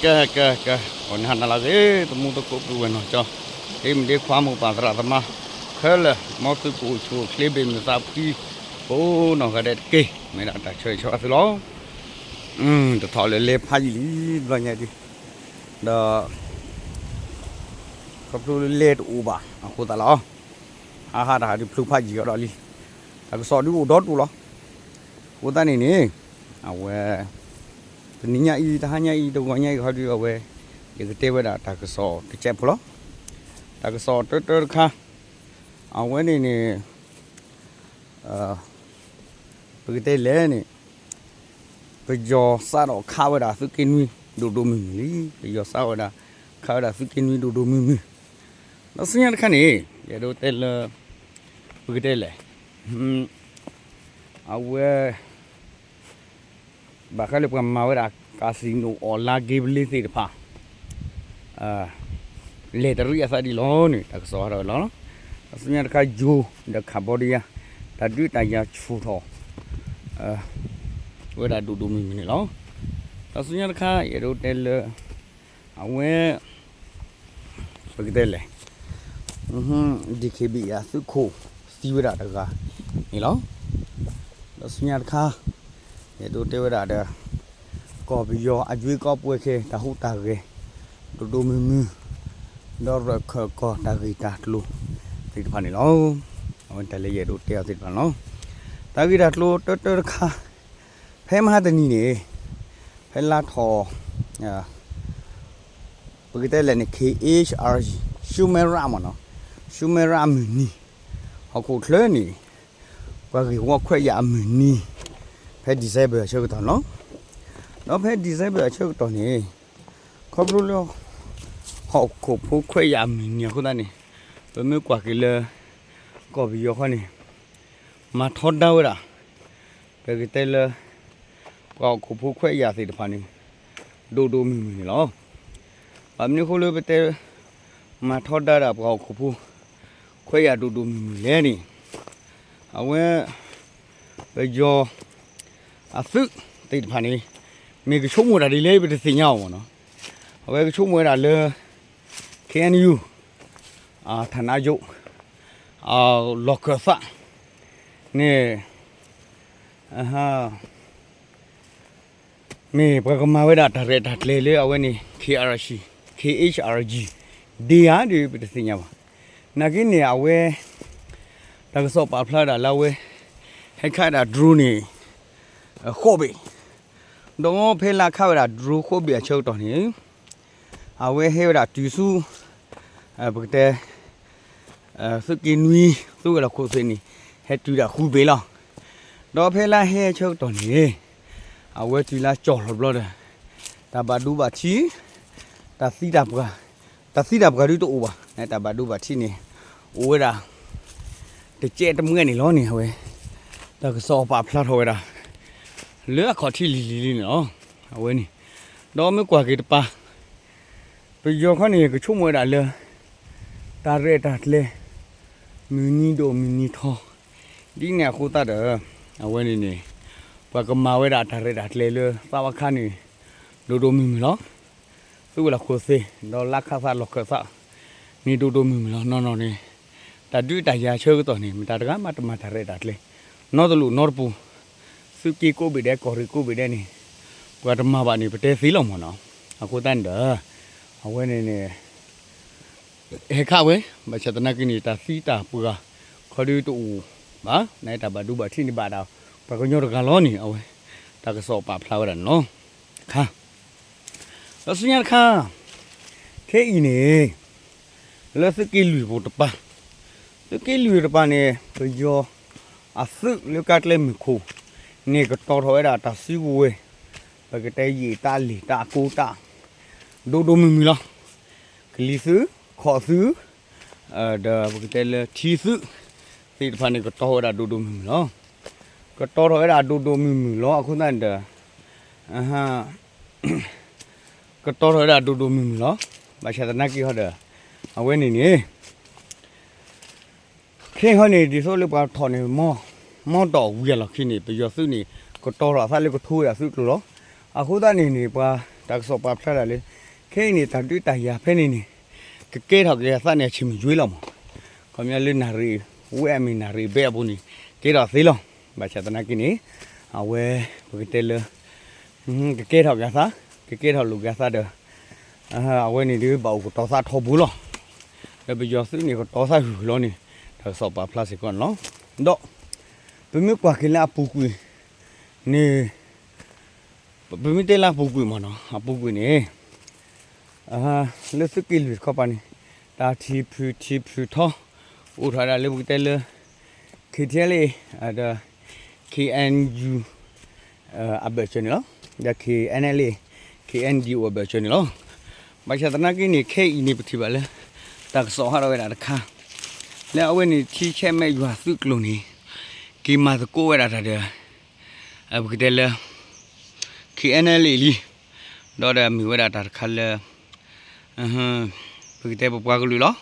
ကဲ ကဲ ကဲ အိၣ်နဟါနၤလၢအဂ့ၤ သမူသကိးပုၢ်ဝဲၢ်နီၢ်ကၠီ ဒ့မုၣ်ဒ့ခွါမိၢ်ပၢ်သရၣ်သမါ ခဲလၢာ် မ်သုကအိၣ်ဆူၣ်အိၣ်ချ့ ဘ့ၣ်မုာ်သးဖှံ ကိးနီၢ်ဂၤဒဲးတက့ၢ် မ့ၢ်ဒၣ်တၢ်ဆၢဂ့ၤဆၢဝါသုလီၤ. တထီၣ်လၢလဲၤဖးယံာ်လံ ဘျီညါဒ် ဒီး ခီဖျိလၢလဲၤတအိၣ်ဘၣ်အဃိသတးလီၤ. ဟါဟါတဟါဒုးဖျိဖးယံာ်ကဒီးလံ. တၢ်ကစီၣ်ဒုးအိၣ်ဒီဒူၣ်လီၤ. အဃိသတးန့ၣ်န့ၣ် အဝဲ တနံၤညါအံၤ တဟါညါအံၤ တဂီၤညါအံၤခီဒုး အဝဲ ယကတဲဝဲဒၣ်တၢ်ကစီၣ်တစဲးဖိလီၤ. တၢ်ကစီၣ်တၢတၢတခါ အဝဲန့ၣ်န့ၣ် ပကတဲလဲၣ်န့ၣ် ပယီၤစးထီၣ်ခးဝဲဒၣ်သုးက့နွံ ဒိၣ်ဒိၣ်မုၢ်မုၢ်လံ. ပယီၤစးဝဲဒၣ် ခးဝဲဒၣ်သုးက့နွံဒိၣ်ဒိၣ်မုၢ်မုၢ် ဒီးဆူညါတခါန့ၣ် ယအဲၣ်ဒိးတဲလၢ ပကတဲလဲၣ် အဝဲ ဘၣ်ဃးလၢပှၤမၤဝဲဒၣ် casino online gambling သ့ၣ်တဖၣ် လဲၤတရံးအသးဒ်လီၤန့ၣ် တၢ်ကစီၣ်ဟးထီၣ်ဝဲလီၤ. ဒီးဆူညါတခါ ယိၤ ဒီး Cambodia တၢ်ဒုးတၢ်ယၤဆူၣ်ထီၣ် ဝဲဒၣ်ဒိၣ်ဒိၣ်မုၢ်မုၢ်န့ၣ်လီၤ. ဒီးဆူညါတခါ ယအဲၣ်ဒိးတဲလၢ အဝဲ ပကတဲလဲၣ် DKBA သုးခိၣ်သံဝဲဒၣ်တဂၤန့ၣ်လီၤ. ဒီးဆူညါတခါ ယအဲၣ်ဒိးတဲဝဲဒၣ်ဒီး ကီၢ်ပယီၤအယွ့ကီၢ်ပှဲၤခဲ တၢ်ဟူးတၢ်ဂဲၤ ဒိၣ်ဒိၣ်မုၢ်မုၢ် ဒီးရၢၢ်ခၢၣ်ကီၢ်တၢ်ဂ့ၢ်တၢ်ကျိၤသ့ၣ်တဖၣ်န့ၣ်လီၤ. အဝဲတၢ်လၢယအဲၣ်ဒိးတဲအီၤသ့ၣ်တဖၣ်န့ၣ်လီၤ. တၢ်ဂ့ၢ်တၢ်ကျိၤတၢတၢတခါ ဖဲမဟါတနံၤန့ၣ် ဖဲလါထီၣ် ပကတဲလဲၣ်န့ၣ် KHRG ရှူမဲရၣ်မ့ၢ်နီၤ ရှူမဲရၣ်အမုၢ်နံၤ ဟီၣ်ခိၣ်ချၢန့ၣ် ပှၤဂ့ၢ်ဝီခွဲးယာ်အမုၢ်နံၤ ဖဲ December အဆၢကတီၢ်န့ၣ်လီၤ. ဒီးဖဲ December အဆၢကတီၢ်န့ၣ် ခီဖျိလၢ ဟီၣ်ခိၣ်ဖိခွဲးယာ်အမုၢ်နံၤအဃိသတးန့ၣ် ပမ့ၢ်ကွၢ်က့ၤလၢ ကီၢ်ပယီၤခီန့ၣ် မၤထီဒါဝဲဒၣ် ပကတဲလၢ ပှၤဟီၣ်ခိၣ်ဖိခွဲးယာ်သ့ၣ်တဖၣ်န့ၣ် ဒိၣ်ဒိၣ်မုၢ်မုၢ်န့ၣ်လီၤ. ဘၣ်မနုၤအဃိလၢပတဲ မၤထီဒါဒၣ်ပှၤဟီၣ်ခိၣ်ဖိ ခွဲးယာ်ဒိၣ်ဒိၣ်မုၢ်မုၢ်လဲၣ်န့ၣ် အဝဲ ပယီၤ အသုးသ့ၣ်တဖၣ်န့ၣ် မ့ၢ်ကဆိကမိၣ်တၢ်ဒ်လဲၣ် ပတသ့ၣ်ညါအီၤမ့ၢ်နီၤ. အဝဲကဆိကမိၣ်ဝဲဒၣ်လၢ KNU ဌာနချုပ် လီၢ်ခၢၣ်သးန့ၣ် မ့ၢ်ပှၤကမၤဝဲဒၣ်တၢ်ရဲၣ်တၢ်ကျဲၤလၢအဝဲန့ၣ် KRG, KHRG ဒ်ဧါဒီး ပတသ့ၣ်ညါဘၣ်. နာ်က့န့ၣ် အဝဲ တၢ်ကစီၣ်ပာ်ဖျါဝဲဒၣ်လၢအဝဲ ဟဲခးဝဲဒၣ် drone န့ၣ် ဃိးဘ့ၣ်, ဒီးဖဲလၢခးဝဲဒၣ် drone ဃိးဘ့ၣ်အဆၢကတီၢ်န့ၣ် အဝဲဟဲဝဲဒၣ်တုၤဆူ ပကတဲ သုးက့နွံ သုးဝဲၤလီၢ်ခိၣ်သ့ၣ်န့ၣ် ဟဲတုၤဒၣ်ဃုဘ့ၣ်လီၤ. ဒီးဖဲလၢဟဲအဆၢကတီၢ်န့ၣ် အဝဲတုၤလၢကၠီၣ်လီၤဘျီဒီး တၢ်ဘၣ်ဒိဘၣ်ထံး တၢ်သံတၢ်ပှၢ် တၢ်သံတၢ်ပှၢ်ဒုးတအိၣ်ဘၣ်, တၢ်ဘၣ်ဒိဘၣ်ထံးန့ၣ် အိၣ်ဝဲဒၣ် တကဲးတမှဲန့ၣ်လီၤန့ၣ် အဝဲ တၢ်ကစီၣ်ပာ်ဖျါထီၣ်ဝဲဒၣ် လၢအခီၣ်ထံးလံၤလံၤလံန့ၣ်လီၤ. အဝဲန့ၣ် ဒီးမ့ၢ်ကွၢ်က့ၤတပၤ ပယီၤခီန့ၣ် ကဆိကမိၣ်ဝဲဒၣ်လၢ တၢ်ရဲၣ်တၢ်ကျဲၤ မုၢ်နံၤဒိၣ်မုၢ်နံၤထီ ဒ်န့ၣ်အဃိသတးဒီး အဝဲန့ၣ်န့ၣ် ပှၤကမၤဝဲဒၣ်တၢ်ရဲၣ်တၢ်ကျဲၤလၢသးဝါခါန့ၣ် ဒိၣ်ဒိၣ်မုၢ်မုၢ်လီၤ. သုးဝဲၤလီၢ်ခိၣ်သ့ၣ် ဒီးလါခးသးလီၢ်ခၢၣ်သးန့ၣ် ဒိၣ်ဒိၣ်မုၢ်မုၢ်လီၤ. နီၢ်နီၢ်န့ၣ် တၢ်ဒုးတၢ်ယၤဆၢကတီၢ်န့ၣ် မတၤတဂၤမးတမၤတၢ်ရဲၣ်တၢ်ကျဲၤ နီတလိၣ်နီတပူၤ သုးက့ကိးဘ့ၣ်ဒဲး ကီၢ်ရ့ၣ်ကိးဘ့ၣ်ဒဲးန့ၣ် ပှၤတမၤဘၣ်န့ၣ် ပတဲသ့လီၤမ့ၢ်နီၤ. အဃိသတးန့ၣ်ဒီး အဝဲန့ၣ်န့ၣ် ဟဲခးဝဲ ဘၣ်ဆၣ်သနာ်က့န့ၣ် တၢ်သံတၢ်ပှၢ် ခီဒုတအိၣ်ဘၣ် နတၢ်ဘၣ်ဒိဘၣ်ထံးန့ၣ်ဘၣ်ဒၣ် ပှၤကညီတဂၤလီၤန့ၣ် အဝဲ တၢ်ကစီၣ်ပာ်ဖျါဝဲဒၣ်န့ၣ်လီၤ. တခါ ဒီးဆူညါတခါ ခဲအံၤန့ၣ် လၢသုးက့လွံၢ်ပူၤတပၤ သုးက့လွံၢ်တပၤန့ၣ် ပယီၤအသုးလၢကါကျဲမုၢ်ခိၣ်န့ၣ် ကတီၤထီၣ်ဝဲဒၣ်တၢ်စုကဝဲၤ ပကတဲယံာ်တၢ်လံာ်တၢ်ကိးတၢ် ဒိၣ်ဒိၣ်မုၢ်မုၢ်လီၤ. ကလံၤသုး ခီၣ်သုး ဒီးပကတဲလၢထံသုးသ့ၣ်တဖၣ်န့ၣ် ကတီၤဝဲဒၣ်ဒိၣ်ဒိၣ်မုၢ်မုၢ်လီၤ. ကတီၤထီၣ်ဝဲဒၣ်ဒိၣ်ဒိၣ်မုၢ်မုၢ်လီၤ. အဃိသတးန့ၣ်ဒီး ကတီၤထီၣ်ဝဲဒၣ်ဒိၣ်ဒိၣ်မုၢ်မုၢ်လီၤ. ဘၣ်ဆၣ်သနာ်က့ဟီဒီး အဝဲန့ၣ်န့ၣ် ခဲအံၤဟီန့ၣ် ဒ်သိးလၢပှၤထီၣ်န့ၣ် မ်တီၢ်ဝံၤအလီၢ်ခံန့ၣ် ပယီၤသုးန့ၣ် ကတီၤထီၣ်အသးလၢကထိဝဲဒၣ်သုးကျိၤလီၤ. အဃိသတးန့ၣ်န့ၣ် ပှၤ တၢ်ကစီၣ်ပာ်ဖျါတၢ်လၢ ခဲအံၤန့ၣ် တၢ်ဒုးတၢ်ယၤဖဲန့ၣ်န့ၣ် ကကဲထီၣ်က့ၤအသးန့ၣ် အဆံးမုၢ်ယွ့လီၤမး. ခီပညီလၢနၣ်ရံၣ်ဝဲအမ့ၢ်နၣ်ရံၣ်ဘဲအပူၤန့ၣ် ကဲထီၣ်သ့လီၤ. ဘၣ်ဆၣ်သနာ်က့န့ၣ် အဝဲ ပကတဲလၢ ကကဲထီၣ်က့ၤအသး ကကဲထီၣ်လိာ်က့ၤအသးဒီး အဝဲန့ၣ်ဒုးဘၣ်အိၣ်ကတီၤသးထီဘိလီၤ. ဒီးပယီၤသုးန့ၣ်ကတီၤသးဟုၣ်လီၤန့ၣ် တၢ်ကစီၣ်ပာ်ဖျါစ့ၢ်ကီးန့ၣ်လီၤ. ဒီး ပမ့ၢ်ကွၢ်က့ၤလၢအပူၤကွံာ်န့ၣ် ပမ့ၢ်တဲလၢအပူၤကွံာ်မ့ၢ်နီၤ အပူၤကွံာ်န့ၣ် လၢသုးက့လွံၢ်တခီပၤန့ၣ် တၢ်ထံၣ်ဖုၣ်ထံၣ်ဖုၣ်ထီ အိၣ်ထီၣ်ဝဲဒၣ်လၢပကတဲလၢ K T L A ဒီး K N U အဘၢၣ်စၢၤန့ၣ်လီၤ. ဒီး K N L A K N D O အဘၢၣ်စၢၤန့ၣ်လီၤ. ဘၣ်ဆၣ်သနာ်က့န့ၣ် ခဲအံၤန့ၣ်ပထံၣ်ဘၣ်လၢ တၢ်ကစီၣ်ဟးထီၣ်ဝဲဒၣ်တခါ လၢအဝဲန့ၣ်ထံဆဲးမဲးယွၤသုးကျိၤန့ၣ် က့ၤမၤသကိးဝဲဒၣ်တၢ်ဒီး ပကတဲလၢ K N L A လံ ဒီးဒီးမ့ၢ်ဝဲဒၣ်တၢ်တခါလၢ ပကတဲပပှၤကလုာ်လီၤ.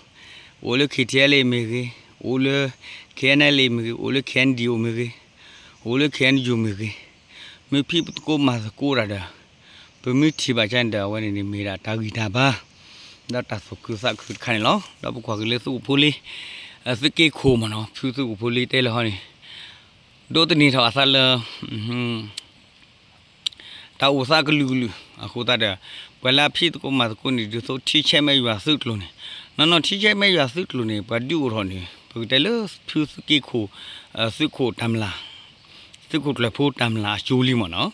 အိၣ်လၢ K T L A မ့ၢ်ဂ့ၤ, အိၣ်လၢ K N L A မ့ၢ်ဂ့ၤ, အိၣ်လၢ K N D O မ့ၢ်ဂ့ၤ, အိၣ်လၢ K N U မ့ၢ်ဂ့ၤ, မ့ၢ်ဖံးသကိးမၤသကိးတၢ်ဒီး ပမ့ၢ်ထံၣ်ဘၣ်ကန့ၣ်ဒီး အဝဲန့ၣ်န့ၣ်မ့ၢ်ဒၣ်တၢ်ဂံၢ်တၢ်ဘါ ဒီးတၢ်သူၣ်ခုသးခုတခါန့ၣ်လီၤ. ဒီးပကွၢ်က့ၤလၢသုးခိၣ်ဖိလ့ သုးက့ခိၣ်မ့ၢ်နီၤ ဖုသုးခိၣ်ဖိလ့တဲလၢဟီန့ၣ် ဒိးသန့ၤထီၣ်အသးလၢ တၢ်အိၣ်သးကလုာ်ကလုာ်အဃိသတးဒီး ပှၤလၢအဖံးသကိးမၤသကိးန့ၣ် ဒ်သိးထံဆဲးမဲးယွၤသုးကျိၤန့ၣ် နီၢ်နီၢ်ထံဆဲးမဲးယွၤသုးကျိၤန့ၣ် ပှၤဒုးအိၣ်ထီၣ်န့ၣ် ပကတဲလၢဖုသုးက့ခိၣ် သုးခိၣ်တၢ်မျၢ် သုးခိၣ်ကျၢၢ်ဖိတၢ်မျၢ်အကၠိလံမ့ၢ်နီၤ.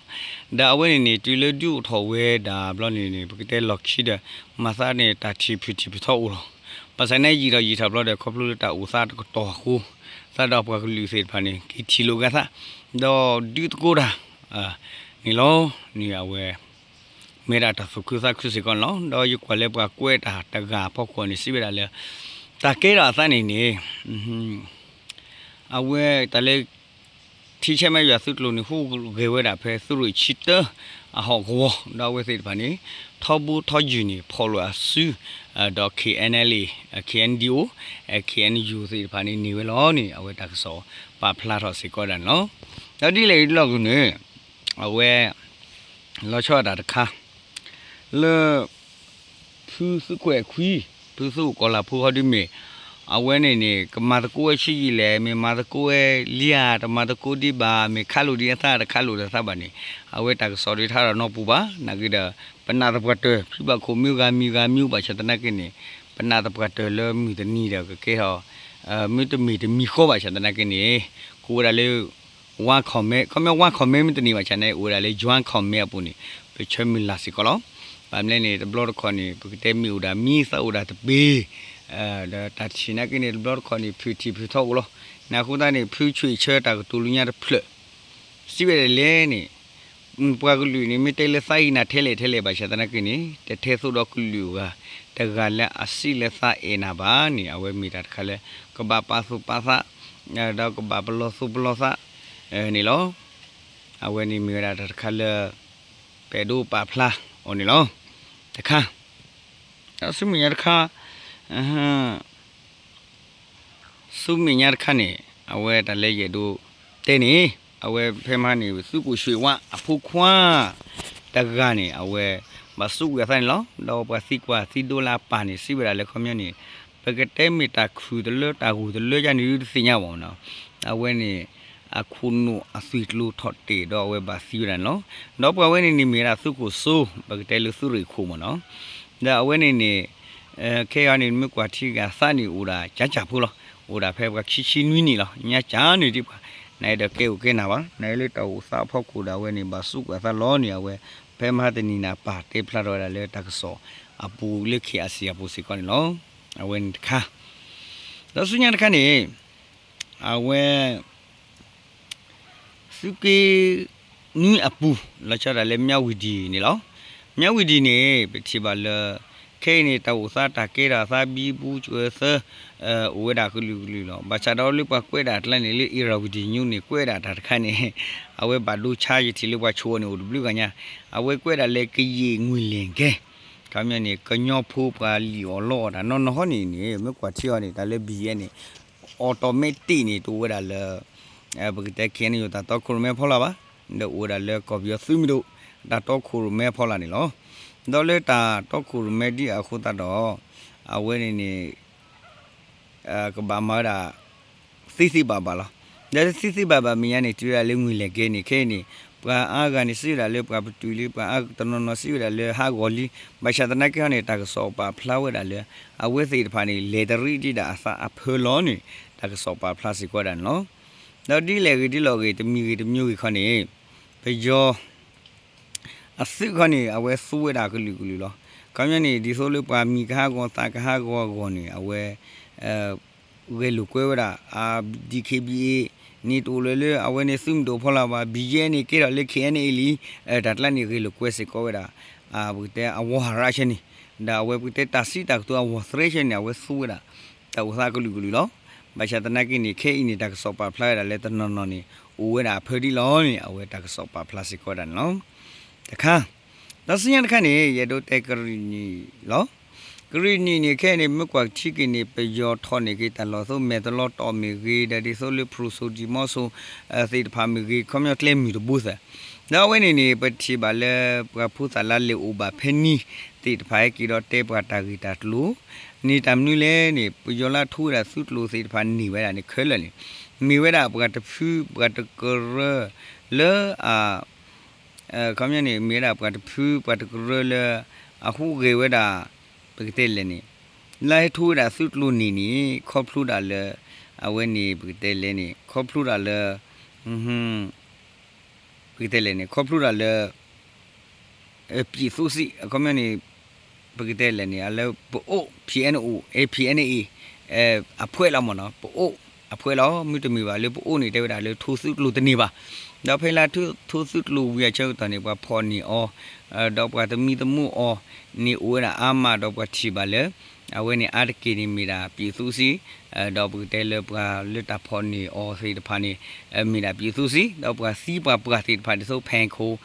ဒီးအဝဲန့ၣ်န့ၣ် တုၤလၢဒုးအိၣ်ထီၣ်ဝဲဒၣ်ဘျီန့ၣ်န့ၣ် ပကတဲလီၢ်ခံဒီး မၤသးန့ၣ် တၢ်ထံၣ်ဖုၣ်ထံၣ်ဖုၣ်ထီအိၣ်လီၤ. ဘၣ်ဆၣ်န့ၣ်ယံာ်ထီၣ်ယံာ်ထီၣ်ဘျီဒီး ခီဖျိလၢတၢ်အိၣ်သးတကတီၢ်အဃိ သးဒီးပှၤကလုာ်သ့ၣ်တဖၣ်န့ၣ် က့ၤထံၣ်လိာ်က့ၤသး ဒီးဒုးသကိးတၢ် န့ၣ်လီၤ. န့ၣ်အဝဲ မ့ၢ်ဒၣ်တၢ်သူၣ်ခုသးခုစ့ၢ်ကီးန့ၣ်လီၤ. ဒီးယကွၢ်လၢပှၤကွဲးတၢ်တဂၤအဖီခိၣ်န့ၣ် စံးဝဲဒၣ်လၢ တၢ်ကဲထီၣ်အသးန့ၣ်န့ၣ် အဝဲတၢ်လၢ ထံဆဲးမဲးယွၤသုးကျိၤန့ၣ် ဟူးဂဲၤဝဲဒၣ်ဖဲသုးရ့ၣ်ဆံတၢ အဟီၣ်ကဝီၤ ဒီးအဝဲသ့ၣ်တဖၣ်န့ၣ် ထီဘိထီယုၢ်န့ၣ် ဖီၣ်လိာ်အစု ဒီး K N L A K N D O K N U သ့ၣ်တဖၣ်န့ၣ် န့ၢ်ဝဲလီၤန့ၣ် အဝဲတၢ်ကစီၣ်ပာ်ဖျါထီၣ်စ့ၢ်ကီးဒၣ်န့ၣ်လီၤ. ဒီးဒ်လဲၣ်အံၤလီၢ်ကန့ၣ် အဝဲ လီၤဆီဒၣ်တၢ်တခါ လၢ ဖုသုးခွဲးခွံ ဖုသုးအိၣ်ကီၤလၤဖိဟီဒုမ့ၢ် အဝဲန့ၣ်န့ၣ် ကမၤသကိးဝဲဆံးယံာ်လဲၣ် မ့ၢ်မၤသကိးဝဲလံဧါ တမၤသကိးဒံးဘၣ် မ့ၢ်ခးလိာ်ဒံးအသး တခးလိာ်ဒီးသးဘၣ်န့ၣ် အဝဲတၢ်ကစီၣ်ဒုးတဟးထီၣ်နီတပူၤဘၣ်. နာ်က့ဒီး ပနာ်သပှၢ်တၢၢ် ဖံဘၣ်ခိၣ်မံဂၤမံဂၤမံဘၣ်ဆၣ်သနာ်က့န့ၣ် ပနာ်သပှၢ်တၢၢ်လၢမုၢ်တနံၤဒီးကကဲထီၣ် မ့တမ့ၢ်တမံၤဃီဘၣ်ဆၣ်သနာ်က့န့ၣ် ကအိၣ်ဝဲဒၣ်လၢ ဝါ comment ခီပညီ ဝါ comment မ့ၢ်တန့ၢ်ဘၣ်ဆၣ်န့ၣ် အိၣ်ဝဲဒၣ်လၢ join comment အပူၤန့ၣ် ပဆၢမုၢ်လၢ်စ့ၢ်ကီးလီၤ. ဘၣ်မနုၤလဲၣ်န့ၣ် တဘျီတခီၣ်န့ၣ် ပကတဲမ့ၢ်အိၣ်ဒၣ်မံ သးအိၣ်ဒၣ်တပ့ၤ ဒီးတၢ်ထံၣ်နာ်က့န့ၣ် တဘျီတခီၣ်န့ၣ် ဖုၣ်ထံၣ်ဖုၣ်ထီအိၣ်လီၤ. န့ၣ်အဃိသတးန့ၣ် ဖုဆွံၣ်ဆၢတၢ်ကတိၤလၢညါတဖျၢၣ် စံးဝဲဒၣ်လဲၣ်န့ၣ် ပှၤကလုာ်န့ၣ် မ့ၢ်တဲလၢသးအံၤနၤထဲလဲၣ်ထဲလဲၣ်ဘၣ်ဆၣ်သနာ်က့န့ၣ် တထဲသိးဒီးကလုာ်အဂၤ တဂၤလၢအစံးလၢသးအဲၣ်နၤဘၣ်န့ၣ် အဝဲမ့ၢ်တၢ်တခါလၢ ကဘၣ်ပာ်သူၣ်ပာ်သး ဒီးကဘၣ်ပလီၢ်သူၣ်ပလီၢ်သး န့ၣ်လီၤ. အဝဲန့ၣ်မ့ၢ်ဝဲဒၣ်တၢ်တခါလၢ ပအဲၣ်ဒိးပာ်ဖျါအီၤန့ၣ်လီၤ. တခါ ဒီးဆူမဲာ်ညါတခါ ဆူမဲာ်ညါတခါန့ၣ် အဝဲတၢ်လၢယအဲၣ်ဒိးတဲန့ၣ် အဝဲဖဲမဟါန့ၣ် သုးခိၣ်ဆွံၣ်ဝါအဖိခွါ တဂၤန့ၣ် အဝဲ ဘၣ်စူးကွံာ်အသးန့ၣ်လီၤ. ဒီးပှၤသံကွၢ်သံဒိးလၢအပၢ်န့ၣ် စံးဝဲဒၣ်လၢခီပညီန့ၣ် ပကတဲမ့ၢ်တၢ်ခုၣ်တလၢတၢ်ဂိၢ်တလၢယါန့ၣ် တသ့ၣ်ညါဘၣ်နီၤ. အဝဲန့ၣ် အခိၣ်နူာ်အသွံၣ်ကျိၤထီၣ်တ့ၢ်ဒီးအဝဲဘၣ်သံဝဲဒၣ်န့ၣ်လီၤ. ဒီးပှၤဝဲန့ၣ်န့ၣ်မ့ၢ်ဝဲဒၣ်သုးခိၣ်စိ ပကတဲလၢသုးရ့ၣ်ခိၣ်မ့ၢ်နီၤ. ဒီးအဝဲန့ၣ်န့ၣ် ခဲအံၤန့ၣ် မ့ၢ်ကွၢ်ထံဂၤသးန့ၣ် အိၣ်ဒၣ်ကၠၢကၠၢဖိလီၤ. အိၣ်ဒၣ်ဖဲပှၤခံဆံနွံနံၣ်လီၤ. ညါကၠၢန့ၣ်ဒံးပှၤ နအဲၣ်ဒိးကဲအိၣ်ကဲနၤဘၣ်. နအဲၣ်လၢတၢ်အိၣ်သးအဖီခိၣ်ဒီး အဝဲန့ၣ် ဘၣ်စူးကွံာ်အသးလီၤန့ၣ် အဝဲ ဖဲမဟါတနံၤန့ၣ် အပၢ်တဲဖျါထီၣ်ဝဲဒၣ်လၢတၢ်ကစီၣ်အပူၤလၢ K R C အပူၤစ့ၢ်ကီးန့ၣ်လီၤ. အဝဲန့ၣ်တခါ ဒီးဆူညါတခါန့ၣ် အဝဲ သုးက့နွံအပူၤ လီၤဆီဒၣ်တၢ်လၢမၠၣ်ဝံၤဒံၣ်န့ၣ်လီၤ. မၠၣ်ဝံၤဒံၣ်န့ၣ် ပထံၣ်ဘၣ်လၢ ခဲအံၤန့ၣ် တၢ်အိၣ်သးတၢ်ကဲထီၣ်အသးဘံဘူစၢၤသၢ အိၣ်ဝဲဒၣ်ကလုာ်ကလုာ်လီၤ. ဘၣ်ဆၣ်ဒီးလၢပှၤကွဲးဒၣ်အကျါန့ၣ် လၢ Irrawaddy News န့ၣ် ကွဲးဒၣ်တၢ်တခါန့ၣ် အဝဲဘၣ်ဒိဆါယထံၣ်လၢပှၤဆိၣ်အီၤန့ၣ် အိၣ်တဘျုးဂၤညါ အဝဲကွဲးဒၣ်လၢကယံာ်ငွေ့လယ်ကဲ ခီပညီန့ၣ် ကညီဖိပှၤလံၣ်အီၣ်လီအီၣ်တၢ်နီၢ်နီၢ်ဟီန့ၣ်န့ၣ် မ့ၢ်ကွၢ်ထံအီၤန့ၣ် တၢ်လၢ ဘံၣ်အဲၣ် န့ၣ် automatic န့ၣ် တအိၣ်ဝဲဒၣ်လၢ ပကတဲ KNU တၢ်တီခိၣ်ရိၣ်မဲအဖီလာ်ဘၣ်, ဒီးအိၣ်ဝဲဒၣ်လၢကီၢ်ပယီၤသုးမုၢ်ဒိၣ် တၢ်တီခိၣ်ရိၣ်မဲအဖီလာ်န့ၣ်လီၤ. ဒီးလၢတၢ်တီခိၣ်ရိၣ်မဲဒ်အဃိသတးဒီး အဝဲန့ၣ်န့ၣ် ကဘၣ်မၤဝဲဒၣ် သ့သ့ဘၣ်ဘၣ်လီၤ. ဒီးသ့သ့ဘၣ်ဘၣ်မဲာ်ညါန့ၣ် တုၤဝဲဒၣ်လၢငွေလဲၤကဲန့ၣ် ခဲအံၤန့ၣ် ပှၤအါဂၤန့ၣ် စံးဝဲဒၣ်လၢပှၤပတုာ်လံ ပှၤတနီၤနီၤစံးဝဲဒၣ်လၢဟးဂီၤလံ, ဘၣ်ဆၣ်သနာ်က့ဟီန့ၣ် တၢ်ကစီၣ်ပာ်ဖျါဝဲဒၣ်လၢ အဝဲသ့ၣ်တဖၣ်န့ၣ် လဲၤတရံးဒံးဒၣ်အသးအဖၢလီၤန့ၣ် တၢ်ကစီၣ်ပာ်ဖျါစ့ၢ်ကီးဝဲဒၣ်န့ၣ်လီၤ. ဒီးဒ်လဲၣ်ဂ့ၤဒ်လဲၣ်ဂ့ၤ တမံၤဂ့ၤတမံၤဂ့ၤခီန့ၣ် ပယီၤ အသုးခီန့ၣ် အဝဲသူဝဲဒၣ်ကလုာ်ကလုာ်လီၤ. ခီပညီန့ၣ် ဒ်သိးလၢပှၤမံၤကဟးဂီၤသးကဟးဂီၤအဂီၢ်န့ၣ် အဝဲ ဂဲၤလိာ်ကွဲဝဲဒၣ် DKBA န့ၣ်တအိၣ်လၢၤလၢ အဝဲန့ၣ်သုးမုၢ်ဒိၣ်ဖီလာ်ဘၣ် BGF န့ၣ်ကဲထီၣ်လၢ KNA လံ, တၢ်ကျါန့ၣ်ဂဲၤလိာ်ကွဲစ့ၢ်ကီးဝဲဒၣ် ပကတဲအဝီဟးရၣ်ဆဲန့ၣ်, ဒီးအဝဲပကတဲတၢ်စံးတၢ်ကတိၤအဝီသရဲဆဲန့ၣ် အဝဲသူဝဲဒၣ် တၢ်အိၣ်သးကလုာ်ကလုာ်လီၤ. ဘၣ်ဆၣ်သနာ်က့န့ၣ် ခဲအံၤန့ၣ် တၢ်ကစီၣ်ပာ်ဖျါဝဲဒၣ်လၢတနီၤနီၤန့ၣ် အိၣ်ဝဲဒၣ်အဖၢဒ်လီၤန့ၣ် အဝဲတၢ်ကစီၣ်ပာ်ဖျါစ့ၢ်ကီးဝဲဒၣ်န့ၣ်လီၤ. တခါ ဒီးဆူညါတခါန့ၣ် ယအဲၣ်ဒိးတဲကရံၣ်နံၣ်လီၤ. ကရံၣ်နံၣ်န့ၣ် ခဲအံၤန့ၣ် မ့ၢ်ကွၢ်ထံက့ၤန့ၣ် ပယီၤထီၣ်န့ၢ်က့ၤတၢ်လီၢ်သိးမဲာ်တလီတီၢ်မ့ၢ်ဂ့ၤ ဒီးဒ်သိးလၢ ဖရူစိၤဒံၣ်မီစိၤ သ့ၣ်တဖၣ်မ့ၢ်ဂ့ၤ ခီပညီကျဲမုၢ်တဘိသၢၣ်, ဒီးအဝဲန့ၣ်န့ၣ် ပထံၣ်ဘၣ်လၢပှၤဖိသၣ်လၢလဲၤအိၣ်ဘၣ်ဖဲန့ၣ်သ့ၣ်တဖၣ်ဟဲက့ၤဒီးတဲပှၤတၢ်ဂ့ၢ်တၢ်ကျိၤ န့ၣ်တၢ်မနုၤလဲၣ်န့ၣ် ပယီၤလၢအထူဝဲဒၣ်သုးကျိၤသ့ၣ်တဖၣ်န့ၢ်ဝဲဒၣ်န့ၣ်ခဲလၢာ်န့ၣ် မ့ၢ်ဝဲဒၣ်ပှၤတဖုပှၤတကရၢလၢအ ခီပညီန့ၣ် မ့ၢ်ဝဲဒၣ်ပှၤတဖုပှၤတကရၢလၢ အဟူးဂဲၤဝဲဒၣ် ပကတဲလဲၣ်န့ၣ် လၢဟဲထူဝဲဒၣ်သုးကျိၤန့ၣ်န့ၣ် ခီဖျိဒၣ်လၢ အဝဲန့ၣ် ပကတဲလဲၣ်န့ၣ် ခီဖျိဒၣ်လၢ ပကတဲလဲၣ်န့ၣ် ခီဖျိဒၣ်လၢ ပြည်သူ့စစ် အခီပညီန့ၣ် ပကတဲလဲၣ်န့ၣ် အလၢပအိၣ် PNO အဲ PNA အဖှဲးလီၤမ့ၢ်နီၤ ပအိၣ်အဖှဲးလီၤ မ့တမ့ၢ်ဘၣ်လၢပအိၣ်န့ၣ် တဲဝဲဒၣ်လၢထူသုးကျိၤတန့ၢ်ဘၣ်, ဒီးဖဲလၢထူသုးကျိၤဝံၤအဆၢကတီၢ်န့ၣ် ပှၤဖီၣ်န့ၢ်အီၤ ဒီးပှၤသမံသမိးအီၤန့ၣ်အိၣ်ဝဲဒၣ်အါမး ဒီးပှၤထံၣ်ဘၣ်လၢ အဝဲန့ၣ်အါတက့ၢ်န့ၣ်မ့ၢ်ဒၣ် ပြည်သူ့စစ် ဒီးပကတဲလၢပှၤလၢတၢ်ဖီၣ်န့ၢ်အီၤသ့ၣ်တဖၣ်န့ၣ် မ့ၢ်ဒၣ် ပြည်သူ့စစ် ဒီးပှၤသံပှၤပှၢ်သ့ၣ်တဖၣ်ဒ်သိး ဖဲခိၣ်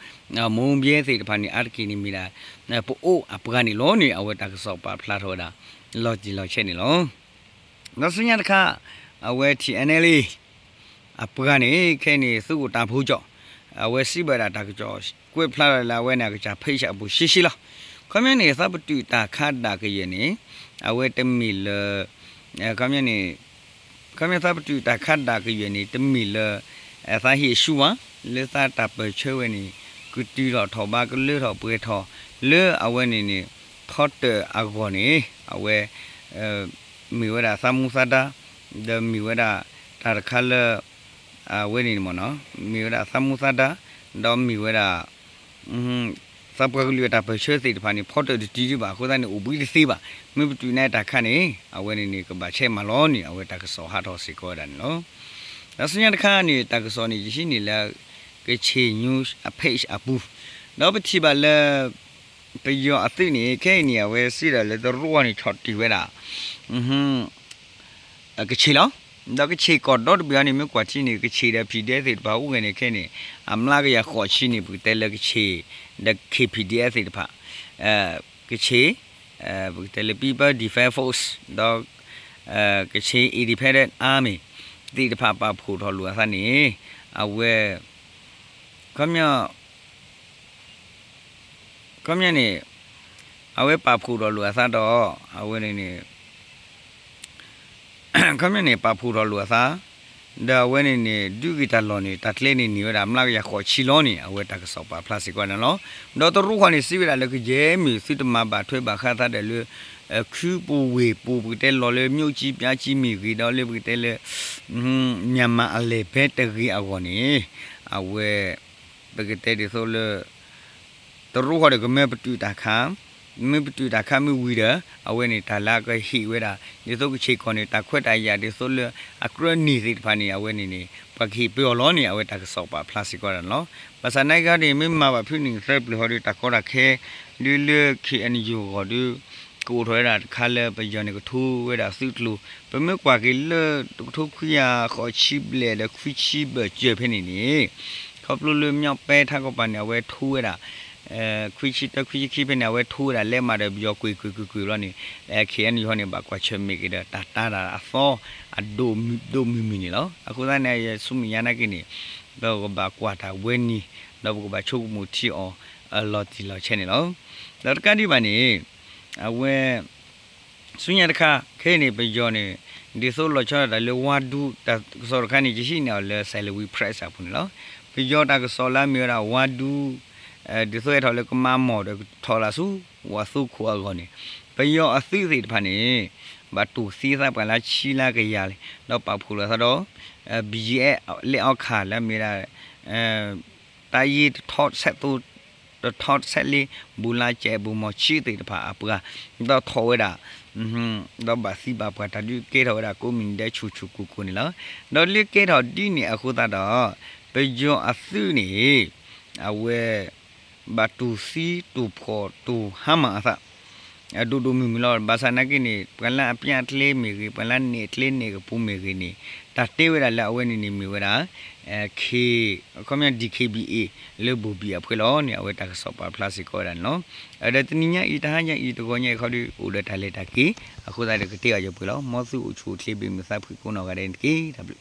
မိၢ်ဘဲသ့ၣ်တဖၣ်န့ၣ် အါတက့ၢ်န့ၣ်မ့ၢ်ဒၣ် ပအိၣ်အပှၤန့ၣ်လီၤန့ၣ် အဝဲတၢ်ကစီၣ်ပာ်ဖျါထီၣ်ဝဲဒၣ် လီၤတံၢ်လီၤဆဲးန့ၣ်လီၤ. ဒီးဆူညါတခါ အဝဲ TNLA အပှၤန့ၣ် ခဲအံၤန့ၣ် သုးခိၣ်တၢ်ဖိကၠီၣ် အဝဲစံးဘၣ်ဒၣ်တၢ်ကစီၣ်ကွဲးဖျါထီၣ်လၢအဝဲန့ၣ် အကစၢ် page အပူၤရှဲရှဲလီၤ. ခီပညီန့ၣ် သးပတုာ်တၢ်ခါဒၣ်ကယဲၢ်န့ၣ် အဝဲတမ့ၢ်လၢ ခီပညီန့ၣ် ခီပညီသးပတုာ်တၢ်ခါဒၣ်ကယဲၢ်န့ၣ် တမ့ၢ်လၢ သးဟ့ၣ်ဆူၣ်ဘၣ် လၢသးတၢ်ပၢၢ်ဆၢဝဲန့ၣ် ကတုၤထီၣ်ထီၣ်ဘးကလၢထီၣ်ပှဲၤထီၣ် လၢအဝဲန့ၣ်န့ၣ် ဖီတၢၣ်အဂီၢ်န့ၣ် အဝဲ မ့ၢ်ဝဲဒၣ်သးမူသးဒါ ဒီးမ့ၢ်ဝဲဒၣ်တၢ်တခါလၢ အဝဲန့ၣ်မ့ၢ်နီၤ မ့ၢ်ဝဲဒၣ်သးမူသးဒါ ဒီးမ့ၢ်ဝဲဒၣ် သးပှၤကလုာ်အတၢ်ပၢၢ်ဆၢသ့ၣ်တဖၣ်န့ၣ် ဖီတၢၣ်တတုၤဒံးဘၣ်အဃိသတးန့ၣ် အိၣ်ဘှံးတသ့ဘၣ်. မ့ၢ်ပတုာ်န့ၢ်တၢ်ခါန့ၣ် အဝဲန့ၣ်န့ၣ် ကဘၣ်ဆဲးမၤလီၤန့ၣ် အဝဲတၢ်ကစီၣ်ဟးထီၣ်စ့ၢ်ကီးဝဲဒၣ်န့ၣ်လီၤ. ဒီးဆူညါတခါန့ၣ် တၢ်ကစီၣ်န့ၣ် ယဟံးန့ၢ်လၢ ကချ့ၣ် news အ page အပူၤ ဒီးပထံၣ်ဘၣ်လၢ ပယီၤအသုးန့ၣ် ခဲအံၤန့ၣ် အဝဲစံးဒၣ်လၢတရူးန့ၣ် ဆီၣ်တံၢ်ဝဲဒၣ် ကချ့ၣ်လီၤ. ဒီးကချ့ၣ်ကီၢ်ဒီတဘ့ၣ်အံၤန့ၣ် မ့ၢ်ကွၢ်ထံန့ၣ် ကချ့ၣ်ဒီး PDF သ့ၣ်တဖၣ်အိၣ်ဂဲၤန့ၣ်ခဲအံၤန့ၣ် အမျးကယၤဃိးဆံန့ၣ် ပကတဲလၢကချ့ၣ် ဒီး KPDF သ့ၣ်တဖၣ် ကချ့ၣ် ပကတဲလၢ People Defense Force ဒီး ကချ့ၣ် Independent Army သ့ၣ်တဖၣ်ပာ်ဖှိၣ်ထီၣ်လိာ်အသးန့ၣ် အဝဲ ခီပညီ ခီပညီန့ၣ် အဝဲပာ်ဖှိၣ်ထီၣ်လိာ်အသးဒီး အဝဲန့ၣ်န့ၣ် ခီပညီန့ၣ် ပာ်ဖှိၣ်ထီၣ်လိာ်အသး ဒီးအဝဲန့ၣ်န့ၣ် ဒုးဂ့ၤတၢ်လီၢ်န့ၣ် တၢ်ကျဲန့ၣ်န့ၢ်ဝဲဒၣ် မျးကယၤဃိးဆံလီၤန့ၣ် အဝဲတၢ်ကစီၣ်ပာ်ဖျါစ့ၢ်ကီးန့ၣ်လီၤ. ဒီးတရူးဃီန့ၣ် စံးဝဲဒၣ်လၢကယဲၢ်မ့ၢ်သုတမၤဘၣ်ထွဲဘၣ်ဃးသးဒီးလၢ ခုပူၤဝ့ၢ်ပူၤ ပကတဲလီၤလၢ မြို့ကြီးပြကြီးမ့ၢ်ဂ့ၤ ဒီးလၢပကတဲလၢ မြန်မာအလယ်ပိုင်းတဂ့ၤအဂီၢ်န့ၣ် အဝဲ ပကတဲဒ်သိးလၢ တရူးဃီဒီးကမၢပတုာ်တၢ်ခါ မ့ၢ်ပတုာ်တၢ်ခါမ့ၢ်ဝံၤဒီး အဝဲန့ၣ်တၢ်လၢအကဟ့ၣ်ဝဲဒၣ် ဒ်သိးကဆ့ၣ်ကီၢ်န့ၣ် တၢ်ခွဲးတၢ်ယာ်ဒ်သိးလၢအကြၢးန့ၢ်သ့ၣ်တဖၣ်န့ၣ် အဝဲန့ၣ်န့ၣ် ပှၤကဟ့ၣ်ပၢအီၤလီၤန့ၣ် အဝဲတၢ်ကစီၣ်ပာ်ဖျါစ့ၢ်ကီးဒၣ်န့ၣ်လီၤ. ဘၣ်ဆၣ်သနာ်က့န့ၣ် မ့ၢ်မၤဘၣ်ဖုၣ်နံၣ်သၢပျၢၤဃီဒီး တၢ်ကီတၢ်ခဲ ဒ်လၢ KNU အဂီၢ်ဒီး ကအိၣ်ထီၣ်ဝဲဒၣ်တခါလၢပယီၤန့ၣ်ကထိဝဲဒၣ်သုးကျိၤ ပမ့ၢ်ကွၢ်က့ၤလၢတကထိခွံကယၤဃိးဆံဘျဲၣ်ဒီး ခွံဆံဘျဲၣ်စၢၤဖဲန့ၣ်န့ၣ် ခီဖျိလၢ မြောက်ပိုင်း ထးကီၢ်ပၤန့ၣ် အဝဲထိဝဲဒၣ် ခွံဆံတၢ ခွံဆံခံဖဲန့ၣ် အဝဲထိဝဲဒၣ်လဲးမးဒီးပယီၤကွ့ၢ်ကွ့ၢ်ကွ့ၢ်ကွ့ၢ်ဘျီန့ၣ် KNU ဟီန့ၣ် ဘၣ်ကွၢ်ဆၢၣ်မဲာ်က့ၤဒီးတၢ်တာ်တၢ်အသီ အဒိၣ်မုၢ်မုၢ်မုၢ်န့ၣ်လီၤ. အဃိသတးန့ၣ် ယဆူမဲာ်ညါနာ်က့န့ၣ် ပကဘၣ်ကွၢ်တၢ်ဝဲန့ၣ် ဒီးပကဘၣ်ဆိကမိၣ်ထံအီၤ အလီၤတံၢ်လီၤဆဲးန့ၣ်လီၤ. ဒီးတကးဒံးဘၣ်န့ၣ် အဝဲ ဆူညါတခါခဲအံၤန့ၣ် ပယီၤန့ၣ် ဒ်သိးလီၤဆီဒၣ်တၢ်လၢဝါဒူ တၢ်ကစီၣ်တခါန့ၣ် ယဟံးန့ၢ်အီၤလၢ Salween Press အပူၤန့ၣ်လီၤ. ပယီၤတၢ်ကစီၣ်လၢအမ့ၢ်ဝဲဒၣ်ဝါဒူ ဒ်သိးဟဲထီၣ်လၢကမါမီၢ်ဒီးကထီၣ်လၢဆူ ဝၤသိခိၣ်အဂီၢ်န့ၣ် ပယီၤအသုးသ့ၣ်တဖၣ်န့ၣ် ဘၣ်တူၢ်သံသးပှၤလၢဆံလါကယၤလံ ဒီးပာ်ဖှိၣ်လိာ်သးဒီး ဘံယဲ လ့အီခၣ်လၢအမ့ၢ်ဝဲဒၣ် တၢ်ယ့တထီဆဲးသိ တထီဆဲးလ့ ဘူးလါကဲဘူးမီၤဆံးသ့ၣ်တဖၣ်အပှၤ ဒီးထီၣ်ဝဲဒၣ် ဒီးဘၣ်သံဘၣ်ပှၢ်တၢ်ဒုးကဲထီၣ်ဝဲဒၣ်ကိးမုၢ်နံၤဒဲးဆူၣ်ဆူၣ်ကိၢ်ကိၢ်န့ၣ်လီၤ. ဒီးလၢကဲထီၣ်ဒ်န့ၣ်အဃိသတးဒီး ပယီၤအသုးန့ၣ် အဝဲ ဘၣ်တူၢ်သံတူၢ်ဖှီၣ်တူၢ်ဟါမၢ်အသး အဒိၣ်ဒိၣ်မုၢ်မုၢ်လီၤ. ဘၣ်ဆၣ်နာ်က့န့ၣ် ပှၤလၢအပျဲအကျဲမ့ၢ်ဂ့ၤ ပှၤလၢအနဲၣ်ကျဲနဲၣ်ကပူၤမ့ၢ်ဂ့ၤန့ၣ် တၢ်တဲဝဲဒၣ်လၢအဝဲန့ၣ်န့ၣ်မ့ၢ်ဝဲဒၣ် ခ အခီပညီ ဒီး ခဘအ လၢဘိၣ်ဘံၣ်အဖှဲလီၤန့ၣ် အဝဲတၢ်ကစီၣ်ပာ်ဖျါစ့ၢ်ကီးဝဲဒၣ်န့ၣ်လီၤ. ဒီးတနံၤညါအံၤ တဟါညါအံၤ တဂီၤညါအံၤခီဒီး အိၣ်ဒီးတၢ်လဲၤတၢ်က့ၤ အဃိသတးဒီးကတဲအီၤယပှဲၤလီၤ. မ်သုအိၣ်ဆူၣ်အိၣ်ချ့ ဘၣ်မုာ်သးဖှံကိးနီၢ်ဂၤဒဲးန့ၣ်တက့ၢ်. တၢ်ဘျုး